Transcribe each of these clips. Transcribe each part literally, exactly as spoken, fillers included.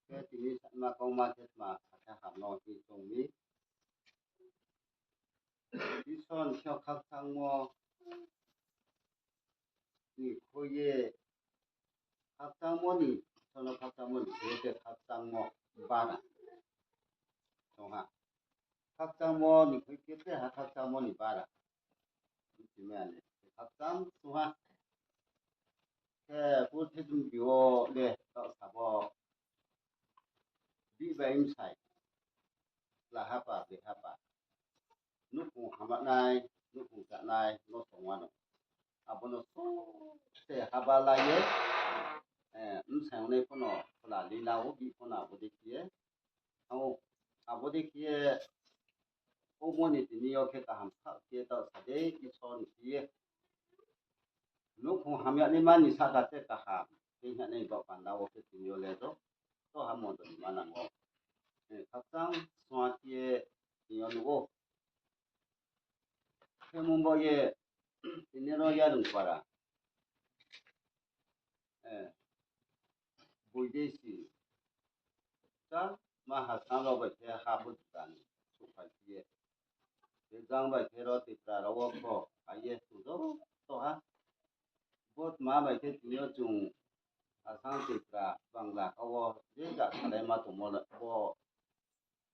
Khe tini sama kauma khe tma sa khe ham no hing tong mi. Isor ni sing yo khakchangmo ni khui ye, khakchangmo ni, Isor no khakchangmo ni khui ye khe khakchangmo bara. Song ha. Khakchangmo ni khui khe te ha khakchangmo ni bara. Bchi mai ya le. Khakchang song ha. Khe purthimbi yo le taoh sabo bihbai bsai, chla hapa, bri hapa, nouhkhong hamanai, nouhkhong chanai, no tongma no. Abo no so se haba la ye, eh, bsai ongnai pho no phola lila wo, bih pho no abo dei khe ye. Abo, abo dei khe ye, omo ni tini yo khe kaham sa khe taoh sa dei, Isor ni khe ye. Nouhkhong hamya naima ni sahka se kaham, khe hing ya nai baoh panda wo khe tini yo le do, to ha mondoli manang wo. Eh, khakchang song ha khe ye tini yo nuh ou. Khe mung bo ye, tini ro yarung para. Eh, boidesi. Sa ma ha sang rao bai khe ha bo dukan suhphai khe ye. Khe jang bai khe ro Tripura rao wo pho, ha ye chung joto ha. Bo tma bai khe tini yo chung Assam, Tripura, Bangla ka wo je ja salai ma tongmo le bo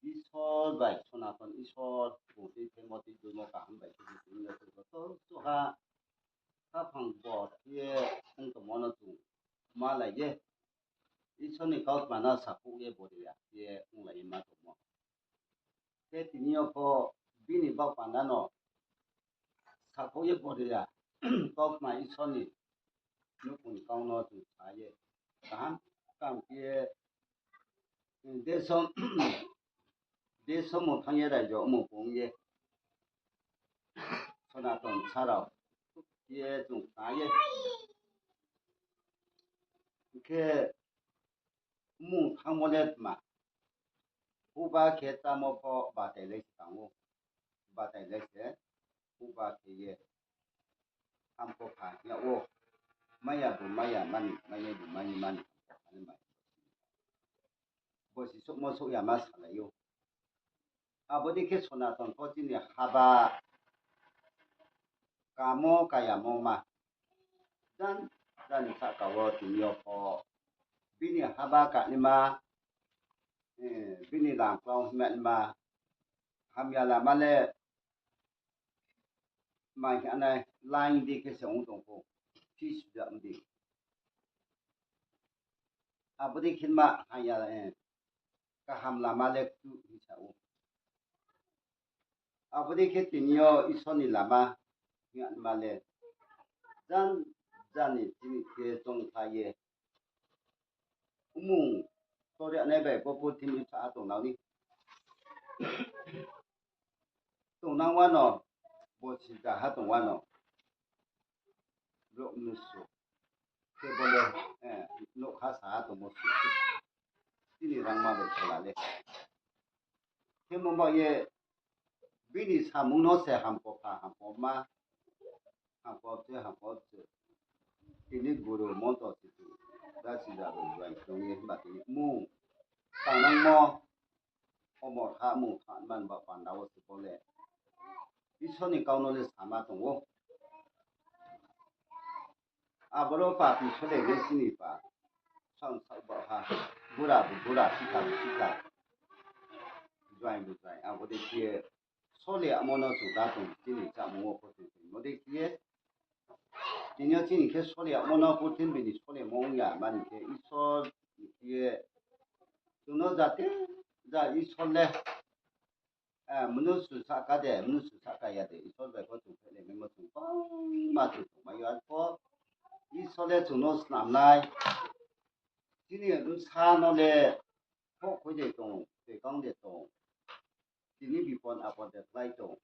Isor bai, Sonaton Isor, bung tei themo tei joimo kaham bai khe tini yo chung joto suh ha, khaphang bo khe ye ong tongmo no chung malai ye, Isor ni kautma no sakhouh ye bore ya khe ye onglai ye ma tongmo. Khe tini yo pho bini baoh panda no sakhouh ye bore ya, kautma Isor ni nouhkhong ni kau no chung sa ye, kaham, kaham khe ye, deso, deso mung thanng ye raijo mung pung ye, Sonaton sa rao ye chung sa ye. Khe mung thanngmo le tma, huba khe chámo pho batai lai se tang ou, batai lai se, huba khe ye hamkho kha hing ya ou, maya bu maya mani, maya bu mani mani, hamkho kha le mai. Bosi souhmo souh ya ma salai ou. Abo dei khe Sonaton pho chini haba kamo kayamo ma. Jan, jan ni sahka wo tini yo pho bini haba kanaima, eh, bini langklau hingnaima, hamya lama le mai hing nai, line di khe se ong tong pho, fis biak di. Abo dei khe ma haya, eh, kaham lama le ktu hing sa ou. Abo dei khe tini yo Isor ni lama hing ma le, jan, jan ni chini khe choungkhlai ye, mmung torianai bai bo purthimbi sa ha tongnang ni, tongnang wano, bo sida ha tong wano, brouh mnusu khe bo le, eh, nougkha sa ha tongmo se, chini rangma bai phola le. Khe mo ba ye bini samung no se hamkho kha, hamkho ma, hamkho se, hamkho se. Tini guru monto se tu, da sida bai join tong ye himba tini mmung tangnangmo, omo tha mmung tha man ba panda wo se bo le Isor ni kau no le sama tong ou. Aboro papi sole re chini pa. Sam sak ba ha. Bura bu bura, sita bu sita. Join bu join. Abo dei khe sole amo no chung da tong chini chámung wo pho tong tong. Abo dei khe tini yo chini khe sole amo no purthimbi ni solemo ong ya mani khe Isor ni khe chung no jate ja Isor le, eh, mnusu sahka de, mnusu sahka ya de, Isor bai pho chung phailai maimo chung bangma chung tongmai yo. Arpho Isor le chung no snamnai, chini bsa no le khohkhoi de tong, toikang de tong, tini bipod apod de klái tong,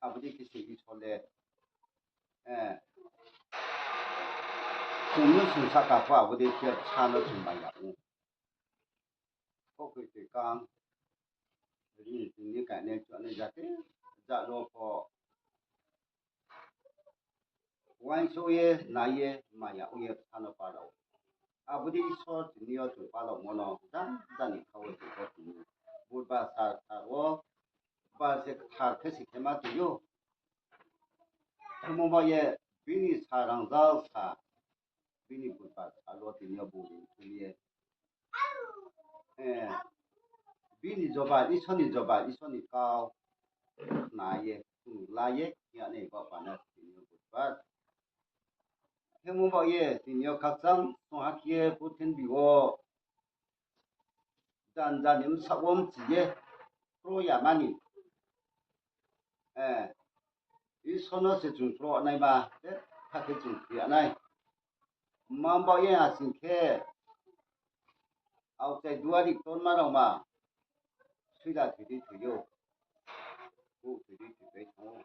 abo dei khe se Isor le, eh, chung mnusu sahka pho abo dei khe bsa no chung mai ya ou. Khohkhoi toikang, ri tini kainai chuanai jate, jat ro pho uaingsouh ye, nai ye, maya ong ye bsa no pal rao. Abo dei Isor tini yo chung palaomo no jang jang ni kha wo chung bo tini Budbar sal wo bar se kthar khe se khe ma tong ou. Omo ba ye bini sa rangjal sa, bini Budbar sal wo tini yo bung ri khe ye, bini joba, Isor ni joba, Isor ni kau khna ye, chung la ye, ya ni baoh panda tini yo Budbar. Khe omo ba ye tini yo khakchang songha khe ye purthimbi wo janja ni bsaoh wo mchi ye kro yama ni, Isor no se chung kro naima, kha khe chung kri ya nai. Mang baoh ye asing khe, aokchai duari ktorma rao ma, suida thoi di thoi ou, bouh thoi di thoi bai thanng ou.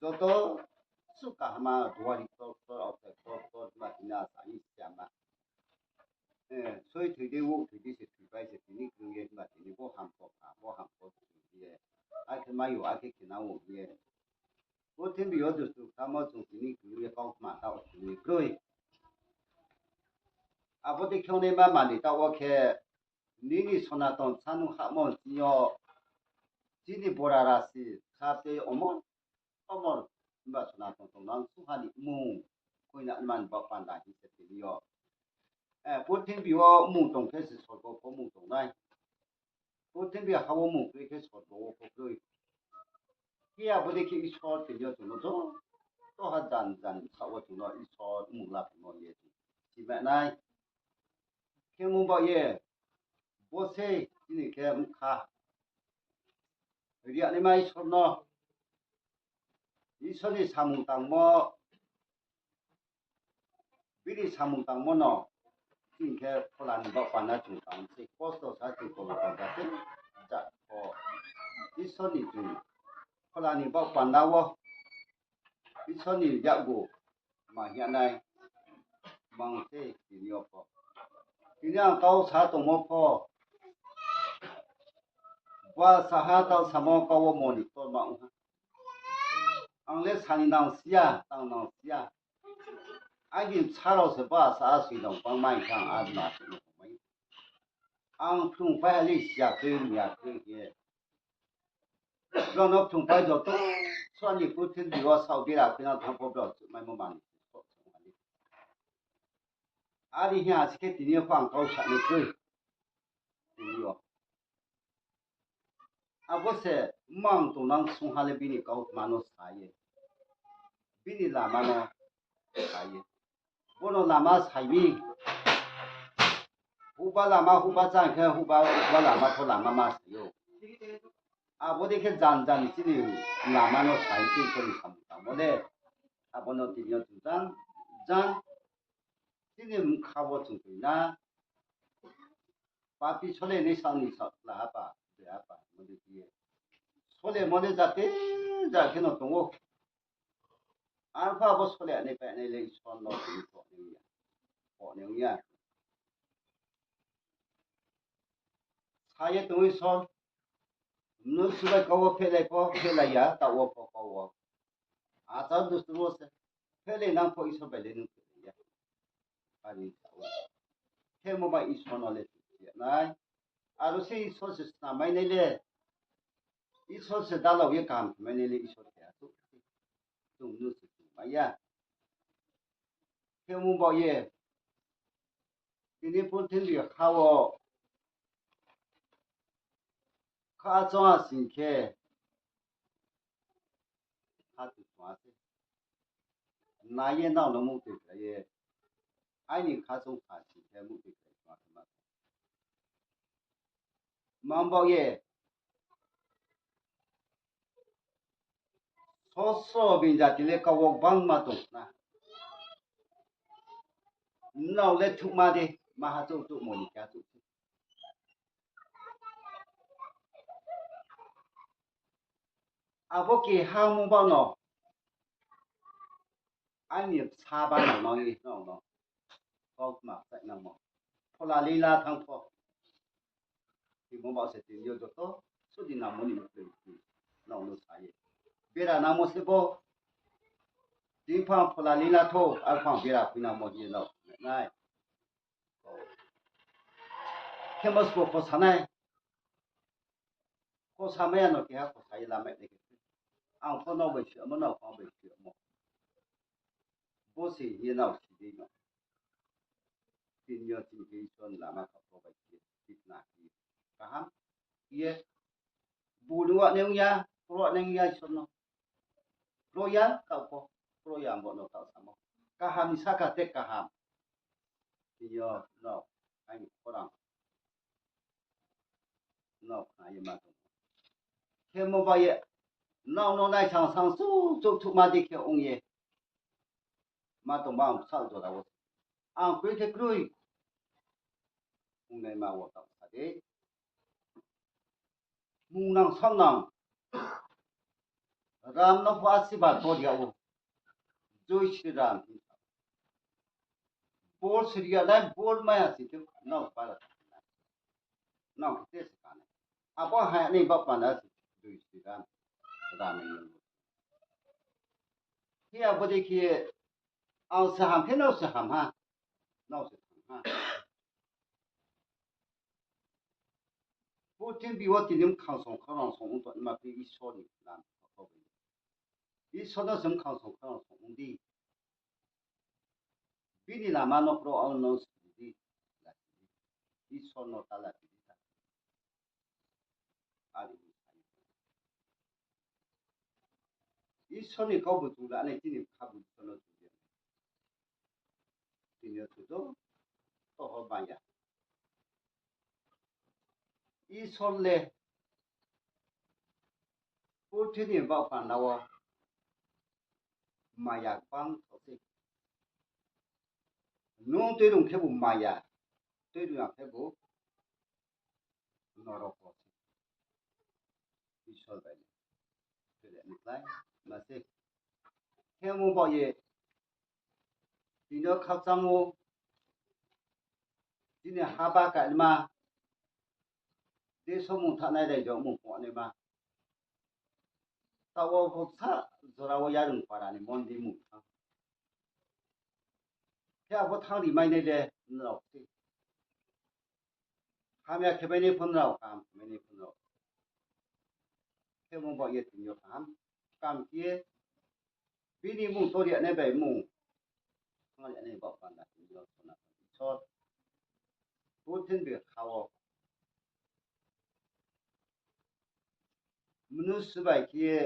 Joto suh kaham ma duari ktor ktor, aokchai ktor ktor ma tini asa ni siama. Soi thoi di, bouh thoi di se thoi bai se tini krung ye himba tini bo hamkho kha, bo hamkho kha hing ye, akhe mai ou, akhe khe nang ou hing ye. Purthimbi yo dustu kamo chung tini krung ye kautma taoh tini kroi. Abo dei khe ongnaima mani taoh wo khe, nini Sonaton sanung hahmo chini yo, chini bora rasi kha tei omor, omor, himba Sonaton tongnang sungha ni mmung, khuina man baoh panda hing se tini yo. Purthimbi wo mmung tong khe se sorgo pho mmung tong nai. Purthimbi ha wo mmung kroi khe sorgo wo pho kroi. Khe abo dei khe Isor tini yo chung no joto ha janja ni bsaoh wo chung no Isor mmung laphimo ye chung si ma nai. Khe omo ba ye, bo se chini khe bkha ri ya naima Isor no, Isor ni samung tangmo, bini samung tangmo no, chini khe phola ni baoh panda chung tang se kosto sa chung phola panda se, ja pho, Isor ni chung phola ni baoh panda wo, Isor ni yakgu ma hing ya nai, mang se tini yo pho. Tini ang kau sa tongmo pho, ba saha taoh samo kau wo moni ktorma ong ha. Ang le sa ni nang si ya, tang nang si ya. Aini bsa rao se ba sa a soi dong bang mai khe ang a ma se no mai. Ang phrungpai ha le si ya kroi, mi ya kroi khe. Brao no phrungpai joto, soni purthimbi wo sao bera khuinang thanng pho brao chuhmaimo mani. Ari hing ha se khe tini yo pho ang kau sa ni kroi. Tini yo. Abo se mang tongnang sungha le bini kautma no sa ye, bini lama no sa ye. Bo no lama sai mi. Huba lama huba chang khe huba, huba lama pho lama ma sai ou. Abo dei khe janja ni chini lama no sai se Isor ni samung tangmo le. Abo no tini yo chung jang, jang chini bkha wo chung tui na. Papi sole ni sa ni sa la ha pa, be ha pa, mo de ye. Solemo le jate, ja khe no tong ou. Arphuh abo sole ni painai le Isor no tini pho ni ya. Pho ni ya. Sa ye tong Isor. Mnusu bai kau wo phehlai pho, phehlai ya, taoh wo pho kau wo. Achar dustur wo se. Phehlai nang pho Isor bai le nung phehlai ya. Ari taoh wo. Khemo bai Isor no le ya nai. Aro se Isor se snam mai nai le. Isor se dalao ye kaham khe mai nai le Isor khe asuh. Chung mnusu chung mai ya. Khemo ba ye. Tini purthimbi ha wo kha chong asing khe, kha tu chong a se. Nai ye nrao no muhtoi khlai ye. Aini kha chong kha sing khe muhtoi khlai chong a se ma. Mang baoh ye. Sosro bini jati le kau wo gbangma tong khna. Nrao le thuhma de, maha chouh chouh mo ni khe achouh se. Abo keha mung baohno, aini bsa baohno nang ye nrao no kautma khlai nangmo. Phola lila thanng pho. Timo baoh se tini yo joto sudi nangmo ni mtoi nrao no sa ye. Bera nangmo se bo. Tini phang phola lila thou, arphang bera khui nangmo hing ye nrao nai. Khemo sbo khosa nai. Khosa mai ya no keha khosa ye lamai nai khe. Ang pho nrao bai siyamo, nrao pho ang bai siyamo. Bo se hing ye nrao si dei no. Tini yo chini khe Isor ni lama kha pho bai si ye, si na khe kaham. Ye, bung ni wa nai ong ya, kro nai ong ya Isor no. Kro ya, taoh pho, kro ya bo no taoh samo. Kaham ni saka te kaham. Tini yo nrao, aini khorang. Nrao khna ye ma tong. Khemo bai ye, nrao no naisang sang suh suh thuh ma di khe ong ye. Ma tong ba ang bsa jora wo. Ang kroi khe kroi. Ongnaima wo taoh sa dei. Mung nang sam nang. Ram no pho asirbad to ri ya ou. Joi Shri Ram. Bor siri ya nai, bor maya sing khe nrao para. Nrao khe te se ka nai. Abo hai ni baoh panda se Joi Shri Ram. Ram ni. Khe abo dei khe ang se ham khe nrao se ham ha. Nrao se ham ha. Purthimbi wo tini mkhang song khorang song ong tongma khe Isor ni lama kha bai. Isor no se mkhang song khorang song ong di. Bini lama no kro ang no siri di. Isor no ta la siri di ta. Ari Isor ni kau bu chung la nai chini kha bu Isor no chung ya. Tini yo chung to, to ho ba ya. Isor le purthimbi ni baoh panda wo maya gbang tho se. Nung tuirung khe bu maya, tuirung ya khe bu norok wo se. Isor bai le. Khe le ni klái ma se. Khemo baoh ye. Tini yo khakchang ou. Tini haba kaima. Deso mung thanai rai jo mung phuh naima. Taoh wo bsa jora wo Yarung para ni mondir mung thanng. Khe abo thanng ri mai nai le nrao se. Hamya khe mai nai pho nrao, kaham khe mai nai pho nrao. Khemo baoh ye tini yo kaham. Kaham khe ye bini mung to ri ya nai bai mung. Thanng ri ya nai baoh panda tini yo Sonaton Isor. Purthimbi kha wo. Mnusu bai khe ye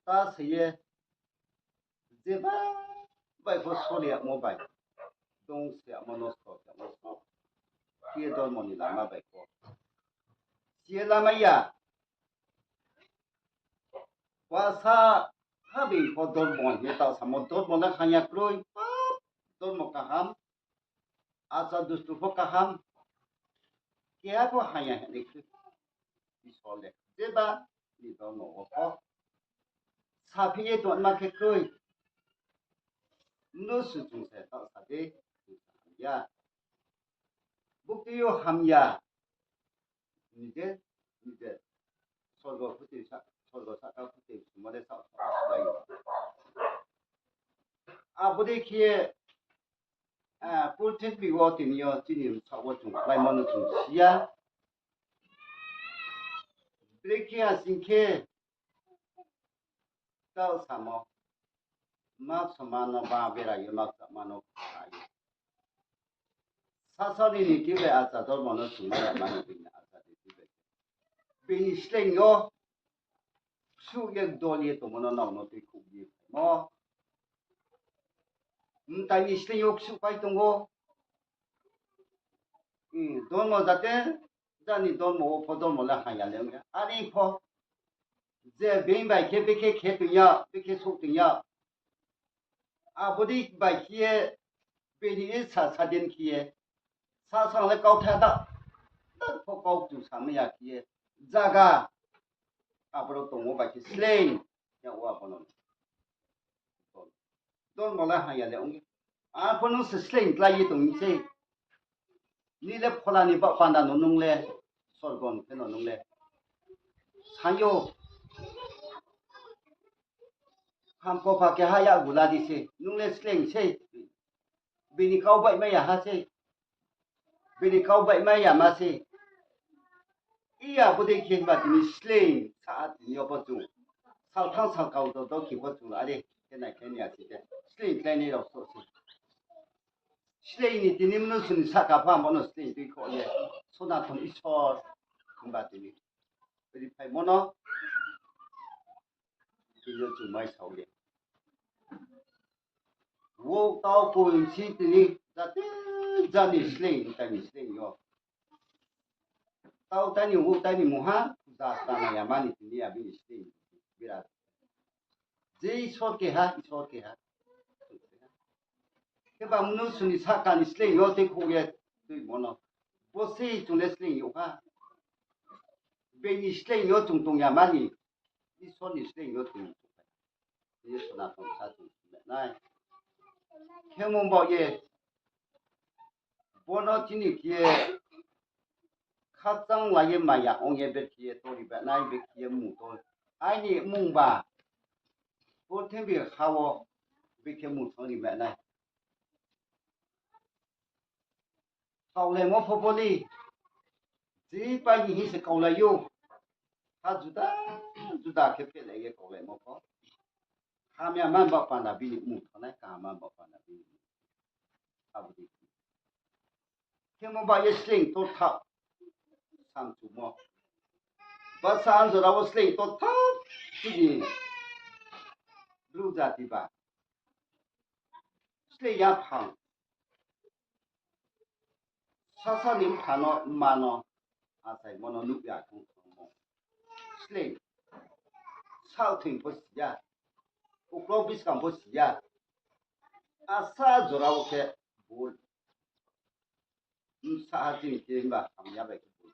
ta se ye jeba bai pho sori yagmo bai, dong se yagmo, nosto se yagmo, khe ye dormo ni lama bai pho si ye lamai ya. Wasa ha bini pho dormo hing ye taoh samo, dormo le hamya kroi, pap, dormo kaham, achar dustur pho kaham, keha pho hamya hing ye kroi. Isor le jeba ni dormo wo pho saphi ye tongma khe kroi. Mnusu chung se taoh sa dei, chung se hamya. Bukti yo hamya. Nije, nije. Sorgo phuti sa, sorgo sahka phuti sungmo le sa, sa, sa, abo dei khe, ah, purthimbi wo tini yo chini bsaoh wo chung kláimo no chung si ya. Brekhe ha sing khe, taoh samo, ma soma no ba bera ye ma kchama no kha ye. Sasao ni niti bai achar dormo no chungma ya mani bini achar niti bai. Bini sleing yo ksuh ye dol ye tongmo no nrao no tuikhouh ye phaimo. Mtai ni sleing yo ksuh pai tong ou. Hmm, dormo jate, jani dormo wo pho dormo le hamya le ong ya. Are pho, je being bai khe bekhe khe tong ya, bekhe souh tong ya. Abo dei bai khe ye, bini isa sadin khe ye, sasao le kauthai da, da pho kau kchung samai ya khe ye, zaga, aboro tongmo bai khe sleing ya ou abo no. Dormo le hamya le ong ye. Arphuh nung se sleing klái ye tong mi sei. Nini le phola ni baoh panda no nung le, sorgo ni khe no nung le. Saing yo. Hamkopha keha yakgu la di se. Nung le sleing sei. Bini kau baihmai ya ha sei. Bini kau baihmai ya ma se. Iya bodei khe himba tini sleing sa ha tini yo pho chung. Salthang salkau do do khe pho chung are khe nai khe ni ya se khe. Sleing kláinai rao so se. Sleing ni tini mnusu ni sahka pha mo no sleing tui kho ye. Sonaton Isor himba tini. Riphaimo no. Tini yo chung mai sao ye. Wo tau poimsi tini jati jani sleing, tini sleing yo. Tau tini wo tini mungha, jasta na ya mani tini ya bini sleing. Birat. Je Isor keha, Isor keha. Khe ba mnusu ni sahka ni sleing yo tui kho ye tui mo no. Bo se chung le sleing yo ha. Bini sleing yo chung tong ya mani. Isor ni sleing yo chung tong ya. Ye Sonaton sa chung tong nai. Khemo bao ye. Bo no chini khe ye khakchang lai ye maya ong ye bekhe ye tori ba nai bekhe ye mung to. Aini mung ba. Bo thengbi ha wo bekhe mung thang ri ba nai. Kaulaimo pho bo le, je pai ni hing se kaulai ou. Ha juda juda khe phehlai ye kaulaimo pho. Hamya man ba panda bini mung thanai, kaham man ba panda bini mung. Abo dei. Khemo ba ye sleing to thap. Samchumo. Bsa anjora wo sleing to thap. Chini Bru jati ba. Sleing ya phang. Sasa ni mpha no, mma no, achaimo no nuh ya khe ongmo. Sleing. Saoh thoing pho si ya. Uklau buskang pho si ya. Asa jora wo khe bul. Bsa ha chini khe himba hamya bai khe bul.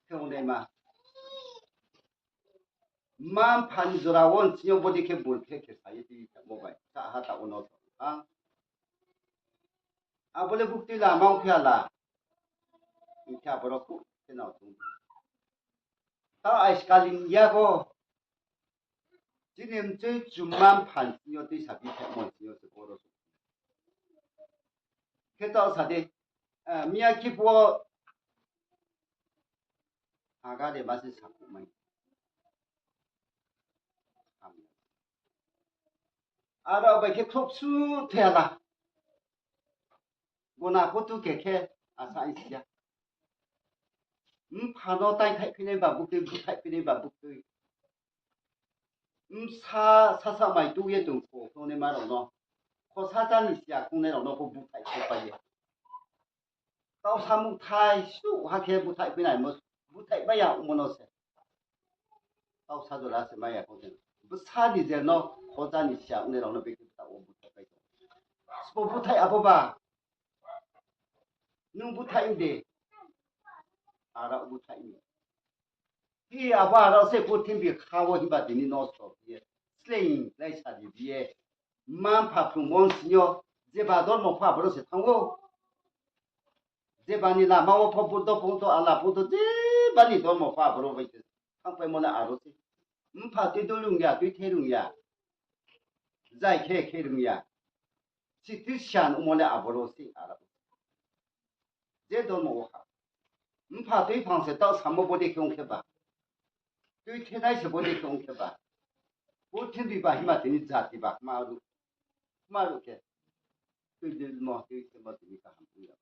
Khe ongnaima. Mma mpha ni jora wo nching yo bodei khe bul khe khe sa ye tui tamo bai. Sa ha ta wo no tong ha. Abo le buktui lama ongphi ha la. Hing khe aboro khuh khe nao tong. Tao aiskal ni ya bo. Chini mchoi chumma mpha nching yo tuisa bithamo nching yo se boro se. Khe tao sa di, miya khe phuh wo aga de ma se sakhouh mai. Aro bai khe khrouhsuh thoi ha la. Gona pho tu khe khe asa si ya. Mpha no taingthaihphinai ba buktui, búthaihphinai ba buktui. Bsa sasa mai tu ye tong kho, khongnaima rao no. Khosa chá ni siya khongnai rao no pho búthaih khe pai ye. Tau samung thai suh ha khe búthaihphinai mo, búthaih mai ya ongmo no se. Tau sa jora se mai ya khong se. Bsa ni jer no khosa ni siya ongnai rao no bekhe búthaih wo búthaih pai tong. Sbo búthaih abo ba. Nung búthaih de. Ara búthaih ni. Hi abo ara se purthimbi kha wo himba tini nosto khe ye. Sleing lai sa di bi ye. Mma mpha phrungmo sing yo. Jeba dormo pha aboro se thanng ou. Jeba ni lama wo pho Buddho phung tho, Allah phung tho, jeba ni dormo pha aboro bai se thanngpaimo le aro se. Mpha tui dul rung ya, tui the rung ya. Jai khe khe rung ya. Si tui sian ongmo le aboro se aro. Je dormo wo ha. Mpha tuiphang se taoh samo bodei khe ong khe ba. Tui thenai se bodei khe ong khe ba. Purthimbi ba himba tini jati ba kma ruh. Kma ruh khe. Tui dulmo, tui themo tini kaham ong ya.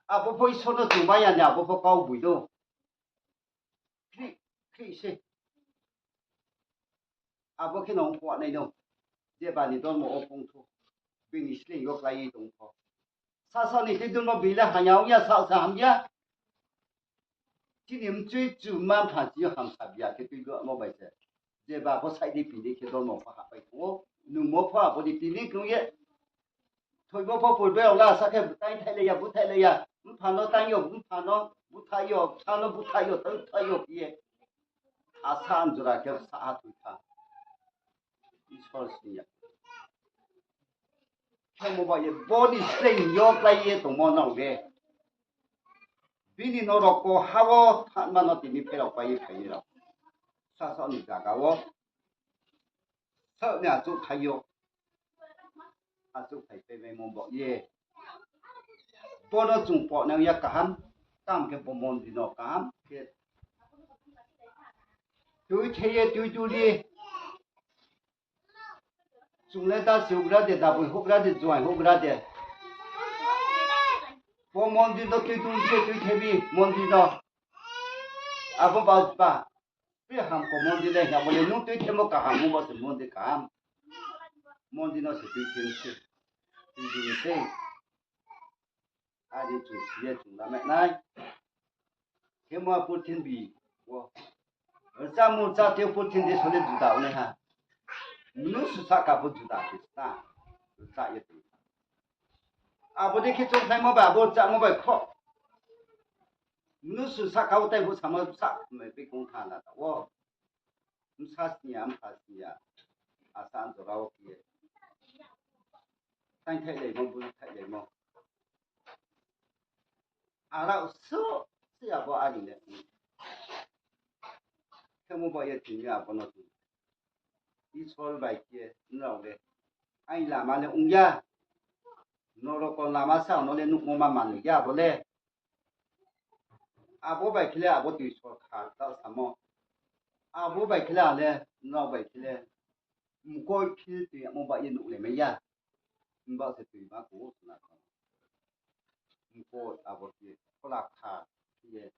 Abo pho Isor no chungmai ya ni abo pho kau boi do. Khrih, khrih se. Abo khe no ongphuh nai no. Jeba ni dormo wo phung tho. Bini sleing yo klái ye tong pho. Sasa ni tui dormo bini le hamya ong ya, sa sa hamya. Chini mchui chu mma mpha chi yo hamsa biya khe tui dormo bai se. Jeba pho saih di pini khe dormo pho hapai tong ou. Nungmo pho abo ni tini krung ye. Thoimo pho purbe rao la sa khe taingthaihlai ya, búthaihlai ya. Mpha no taing yo, mpha no búthaih yo, bsa no búthaih yo, taingthai yo khe ye. Asa anjora khe sa ha thoi kha. Isor sing ya. Khemo ba ye bo ni sleing yo klái ye tongmo nang de. Bini norok ko ha wo thanngma no tini pherao pai ye phai ye rao. Sasa ni zaga wo. Saoh ni achouhthai yo. Achouhthai paimaimo baoh ye. Bo no chung pho nang ya kaham, tam khe bo mondir no kaham khe tui thei ye tui duli. Chung le da se houhgra de, daboi houhgra de, juaing houhgra de. Bo mondir no tui duli se tui thei bi mondir no. Abo ba ba. Tui hamkho mondir le hing ya bo le nung tui themo kaham, bo se mondir kaham. Mondir no se tui thei se, tui duli se. Adi chung si ye chung lamai nai. Khemo purthimbi wo. Rchamo rchate purthimbi so le juda ongnai ha. Mnusu sahka pho juda khe sna. Rcha ye tong. Abo dei khe choungkhlaimo bai, abo rchamo bai kho. Mnusu sahka wo tei bo samo sa mai bai kong tha na ta wo. Bsa sni ya, mpha sni ya. Asa jora wo khe ye. Taingthaihlaimo, búthaihláimo. Arao suh se abo ari le. Khemo ba ye tini abo no tong. Isor bai khe nrao le. Aini lama le ong ya. Norok ni lama sa no le nuhmo ma manoi ya abo le. Abo bai khe le abo tui sorkar ta samo. Abo bai khe le ang le, nrao bai khe le, mkoi phil tui amo ba ye nuh le mai ya. Himba se tui ma kong sna kha. Mkoi abo khe phola kha ye.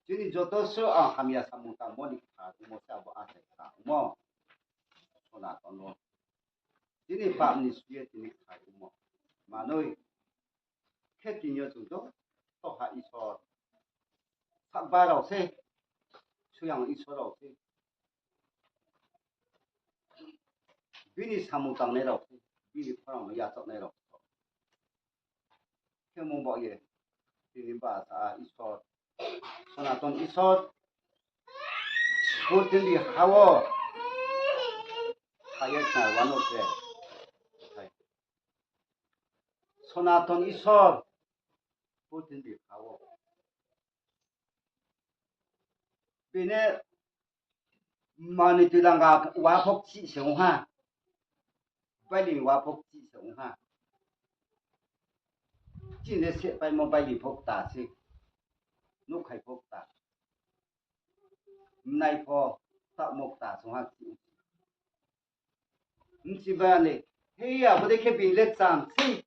Chini joto se ang hamya samung tangmo ni kha, omo se abo achai kha, omo. Sona tono. Chini pap ni suye chini kha, omo. Manoi. Khe tini yo chung joto ha Isor. Sakba rao se. Soyang Isor rao se. Bini samung tangnai rao se. Bini khorang no yachaohnai rao se. Khemo ba ye. Tini ba sa Isor. Sonaton Isor. Purthimbi ha wo. Phai ye khna wano se. Sonaton Isor. Purthimbi ha wo. Bini manoi tui langa wa pho kchih se ong ha. Baili wa pho kchih se ong ha. Chini le sehpaimo baili pho kta se. Nouhkhai pho kta. Mnai pho taohmo kta se ong ha kchih. Bchi ba le, hei abo dei khe bini le cham se.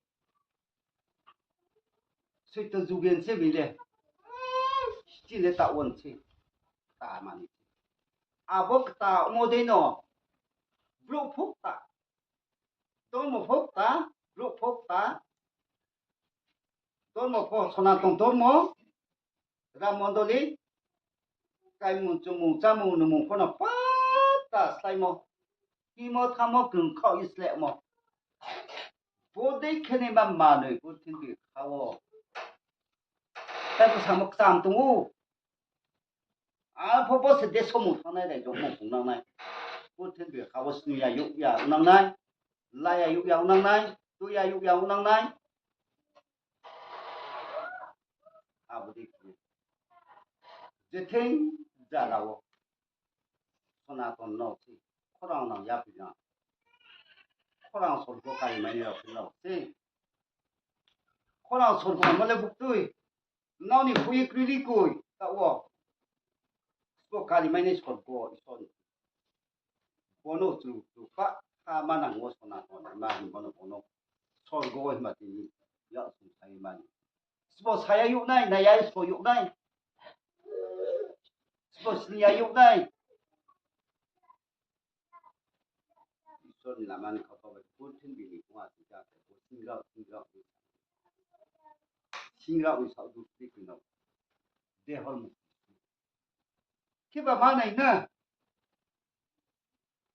Soito jugen se bini le. Chini le taoh wo se. Kta mani. Abo kta omo dei no. Brouh pho kta. Dormo pho kta, brouh pho kta. Dormo pho Sonaton dormo, Ram mondoli, kaimung chumung chámung nungmung pho no pata sláimo, himo thanngmo krung khaoh ye slehmo. Bodei khe naima manoi purthimbi ha wo. Tai bo samo kcham tong ou. Arphuh bo se de somung thanngnai rai jongmo phungnang nai. Purthimbi ha wo sni ya youh ya ongnang nai. La ya youh ya ongnang nai. Tu ya youh ya ongnang nai. Abo dei khe. Jething zaga wo. Sonaton no se. Khorang nang yapri nang. Khorang sorgo kari mai rao se rao se. Khorang sorgo mo le buktui. Nrao ni khui ye kroi ri koi, taoh wo. Sbo kari mai nai sorgo Isor ni. Bono chu chu pa ha manang wo Sonaton ma hing bono bono. Sorgo wo himba tini yak sung sa ye mani. Sbo sa ya youh nai, nai ya sbo youh nai. Sbo sni ya youh nai. Isor ni lama ni khato bai purthimbi ni kong a tui ja khe bo singrao, singrao ni, singrao ni saoh du tui koi no. Dehor mukti. Kheba ma nai na.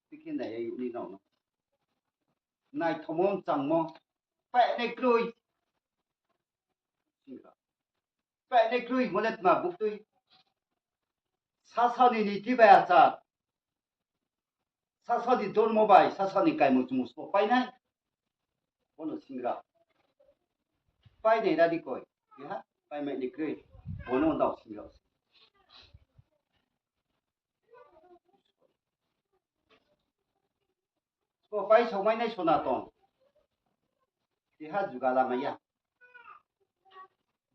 Tikhe nai ya youh ni nao no. Naithomo mchangmo. Painai kroi. Singrao. Painai kroi mo le tma buktui. Sasao ni niti bai achar. Sasao ni dormo bai, sasao ni kaimung chumung sbo painai. Bono singrao. Painai ra di koi. Keha, paimai ni kroi. Bono nao singrao se. Sbo pai saomai nai Sonaton. Keha juga lamai ya.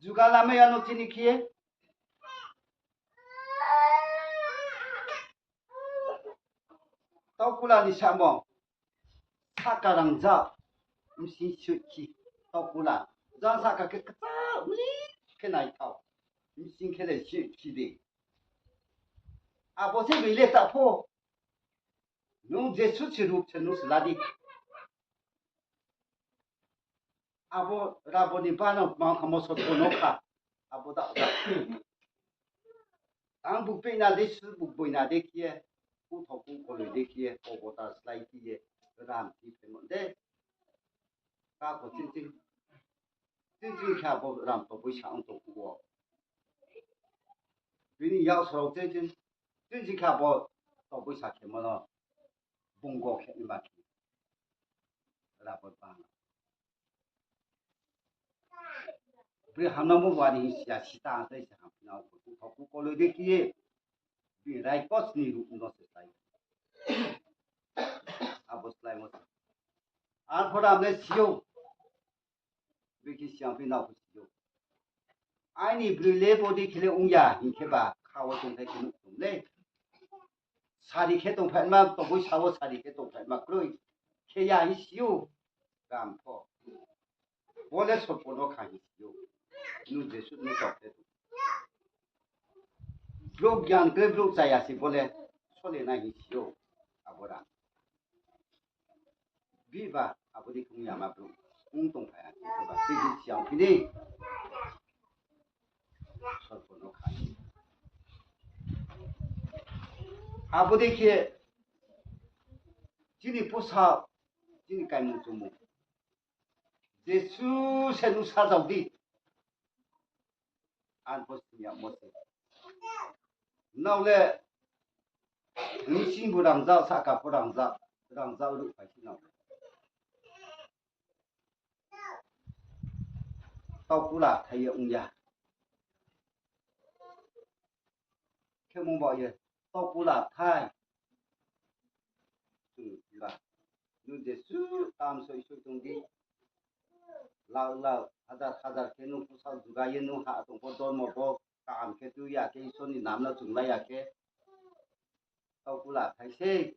Juga lamai ya no chini khe ye. Taukula ni samo. Sahka rangzag. Bsing suhchi. Taukula. Jang sahka khe kchal mli khe naithao. Bsing khe le suhchi de. Abo se bile ta pho. Nung Jisu se rup se nung se la di. Abo rabo ni bano kma kha moso kono kha. Abo da da. Ang buk pina de su buk boina de khe ye. Kuthok kukoloi de khe ye. Obo ta slái khe ye. Ram thi phemo de. Ka ko ching ching. Ching ching khe abo ram to boisa ong to kuo. Bini yak sorok ching ching. Ching ching khe abo to boisa khe mono. Bung go khe ni ba khe. Rabo bang. Bri hamna mo wari hing siya sita ang tei se ham pina o kuthok kukoloi de khe ye. Bini raikos ni rup no se slái. Abo slái mo se. Arpho ram le siyo. Bikhi siang phi nao phi siyo. Aini broi le bodi khe le ong ya hing khe ba kha wo tongthai khe nuh tong le. Sari khe tongphaima, tongpoi sa wo sari khe tongphaima kroi. Khe ya hing siyo. Ram pho. Bo le sorpo no kha hing siyo. Nung Jisu nung tong khe tong. Brouh gyan khe brouh chaya se bo le sole nai hing siyo. Abo ram. Biba, abo dei khe ong ya ma brouh. Ong tong phai ha, biba, tei di siang phi ni. Sorpo no kha. Abo dei khe, chini posa, chini kaimung chumung. Jisu se nung sajao di. Ang pho sing ya mo se. Nrao le, nini sing bo rangzag, sahka pho rangzag, rangzag ruh phai si nrao le. Taukula thai ye ong ya. Khe mung baoh ye, taukula thai. Chung ba, nung Jisu tam soi soi tong di. Lakh lakh, hazar hazar khe nung posa juga ye nung ha tong pho dormo pho kaham khe tui ya khe Isor ni nam no chung lai ya khe. Taukula thai sei.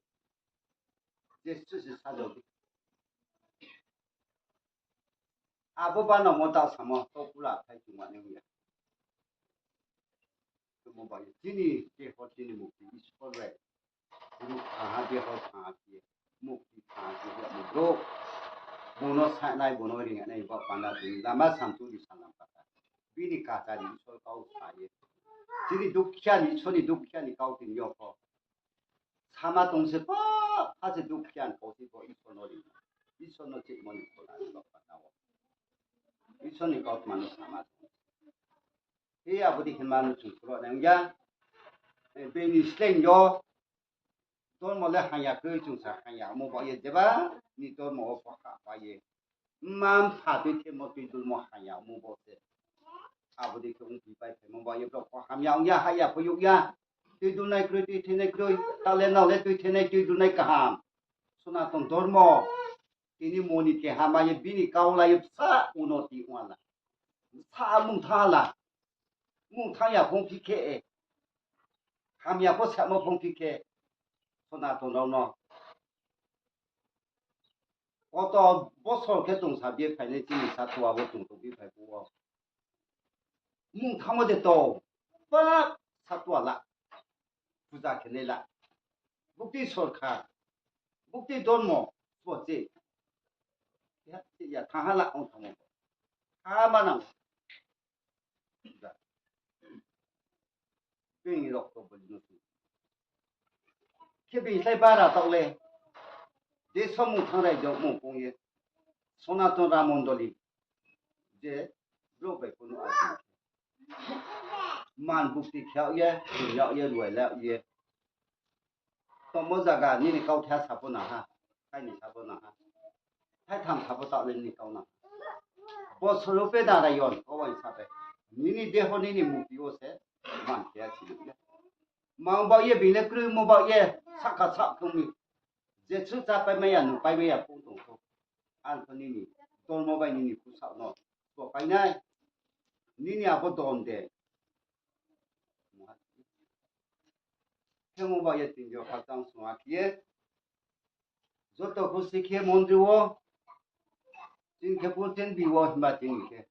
Jisu se sajao di. Abo bano mo ta samo, taukula thai chung ma nai ong ya. Khe mo ba ye, chini deho chini mukti Isor bai. Ruh thanng ha deho thanng ha khe, mukti thanng ha khe, ya mo brouh. Bung no sahnai, bung no ringnai, ba panda tini lama samchu di salam kata. Bini kachari Isor kau sa ye. Chini dukhiya ni, Isor ni dukhiya ni kau tini yo pho. Sama tong se pho, ha se dukhiya ni kau se pho Isor no ri. Isor no chihmo ni pho la, ba panda wo. Isor ni kautma no sama tong se. Hi abo dei khe ma no chung phuro nai ong ya. Eh, bini sleng yo. Dormo le hangya kroi chung sa hangya omo ba ye jeba ni dormo wo pho ha ba ye. Mma mpha tui themo tui dulmo hangya omo bo se. Abo dei khe ongphi pai themo ba ye brouh pho hamya ong ya, haya pho yug ya. Tui dulnai kroi, tui thenai kroi. Ta le nrao le tui thenai, tui dulnai kaham. Sonaton dormo. Tini moni keha ma ye bini kau la ye bsa unoti ong la. Bsa mung thanng la. Mung thanng ya phung phi khe e. Hamya pho samo phung phi khe. Sonaton rao no. Koto bosor khe tong sa bi phainai chini satua bo tong tong bi phai phuh wo. Mung thanngmo de to. Ba satua la. Puja khe nai la. Bukti sorkar. Bukti dormo. Bo che. Ya, ya, thanng ha la ong thanngmo. Ha ma nang. Bini rokto boli no tong. Khe bini slái bara taoh le. Je somung thanng rai jok mung pong ye. Sonaton Ram Mondoli. Je brouh bai kunu ati. Man bukti khe yag ye, thung yag ye, ruai la yag ye. Tongmo zaga nini kau khe sa pho nang ha, thai ni sa pho nang ha. Thai tham sa pho taoh le nini kau nang ha. Bosor wo pe Narayon, kau bai sa bai. Nini deho nini mukti wo se, man khe ya si nang le. Mang baoh ye bini le kroi mo baoh ye, sahka sah khe ong mi. Jesuh chá pai mai ya, nuh pai mai ya, phung tong kho. Ang kho nini, dormo bai nini khusaoh no, bo pai nai. Nini abo don de. Khemo ba ye tini yo khakchang sungha khe ye, joto khusi khe mondri wo, chini khe purthin bi wo himba tini khe.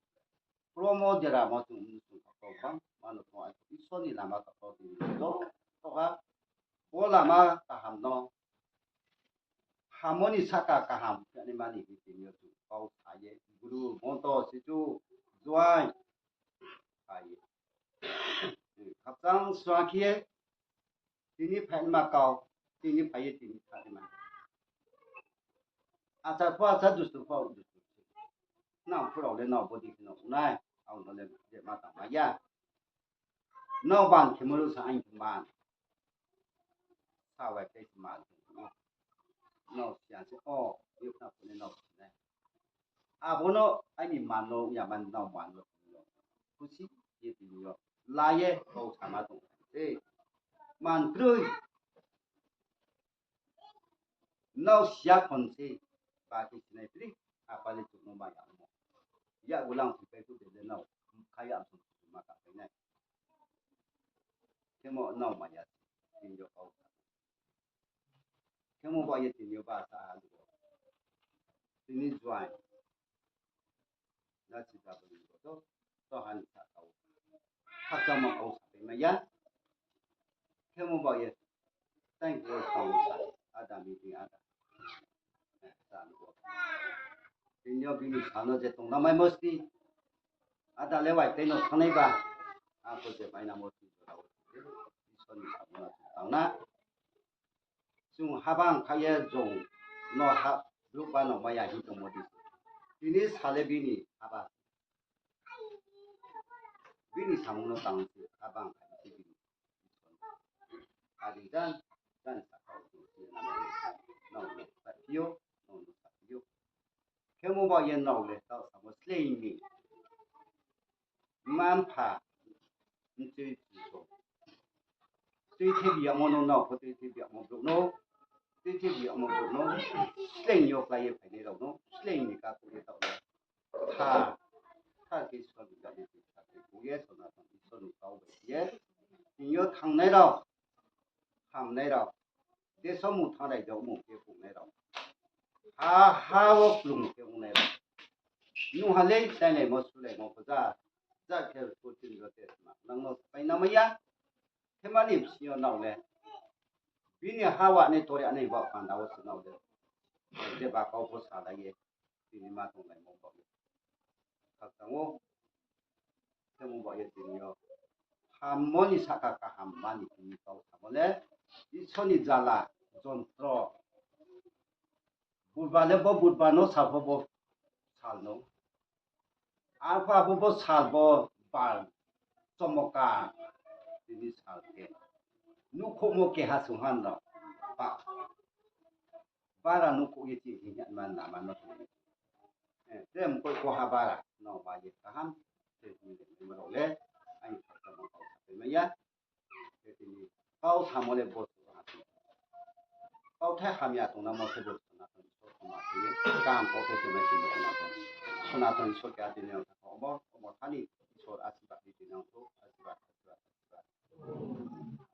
Promo deramo chung mung chung kha kau bang, mano tong ai Isor ni lama kha kau tini yo. Toha, bo lama kaham no, hamo ni saka kaham khe ni mani hi tini yo chung kau sa ye, guru, monto, sichu, juai, sa ye. Khakchang sungha khe ye, tini phaima kau, tini phai ye tini phaima. Achar pho achar, dustur pho dustur. Nang phurao le nang bodi khe nang nai, ang no le je ma tang ma ya. Nang ban khe mulu sa ang khe man. Sa wai khe man. Nang siya se, o, yuk na phone nang sinai. Abo no aini man no, ya man nang man no. Khusi, ye tini yo. La ye, kau sama tong se. Man kroi. Nrao siya khon se, ba khe sinai pri, apa le chung no maya mo. Yak ulang si pai tu de le nrao, kha ya sung ma ka pai nai. Khemo nrao maya, tini yo kau sa. Khemo ba ye tini yo ba sa ha lu. Tini juai. Na si ka bo ni bo to, to han sa kau. Khakchangma kau sa pai ma ya. Khemo ba ye. Thank you, thank you, ada meeting ada. Sa ni bo. Tini yo bini sano je tong na mai mosti. Ada le wai tei no thanai ba. Ako je mai na mosti. Isor ni sano na tang na. Chung habang kha ye jong no ha, brouh ba no maya hing tongmo di. Tini sale bini haba. Bini samung no tang se habang kha ye se bini. Adi jan, jan sa kau chung se na no sa phi yo, no no sa phi yo. Khemo ba ye nrao le tao samo sleing ni. Mma mpha, mtui mtui so. Tui thebi yagmo no, nrao pho tui thebi yagmo brouh no. Tui thebi yagmo brouh no. Sleing yo klái ye phainai rao no. Sleing ni kakhouh ye taoh no. Tha, tha khe Isor ni kau ye, tha khe khe ye, Sonaton Isor ni kau bai ye. Tini yo thangnai rao. Hamnai rao, deso mung thanng rai jao mung khe pungnai rao, ha, ha wo klung khe ongnai rao, nung ha le tailaimo sulaimo pho ja, ja khe purthimbi yo te sma nang no pai na mai ya. Khe mani bsing yo nrao le, bini ha wa ni tor ya ni baoh panda wo se nrao le, jeba kau pho salai ye, tini ma tonglaimo baoh ye. Khakchang ou, khemo baoh ye tini yo. Hammo ni sahka kaham mani tini kau samo le, Isor ni jala, jontro. Budba le bo budba no sal pho bo sal no. Arphuh abo bo sal bo bar chomoka tini sal khe. Nuhkhouhmo keha sungha no. Ba, bara nuhkhouh ye chini hing ya man lama no tong. Eh, tre mkoih koha bara no ba ye kaham. Tre tini le rao le. Aini khakchangma kau sa pai mai ya. Tini kau samo le bo suh ha. Kauthai hamya tongnamo se bo Sonaton Isor khoma khe ye, kaham kauthai se mai se bo Sonaton. Sonaton Isor khe a tini ang thang obo, obo thani Isor asirbad ri tini ang thou, asirbad, asirbad, asirbad.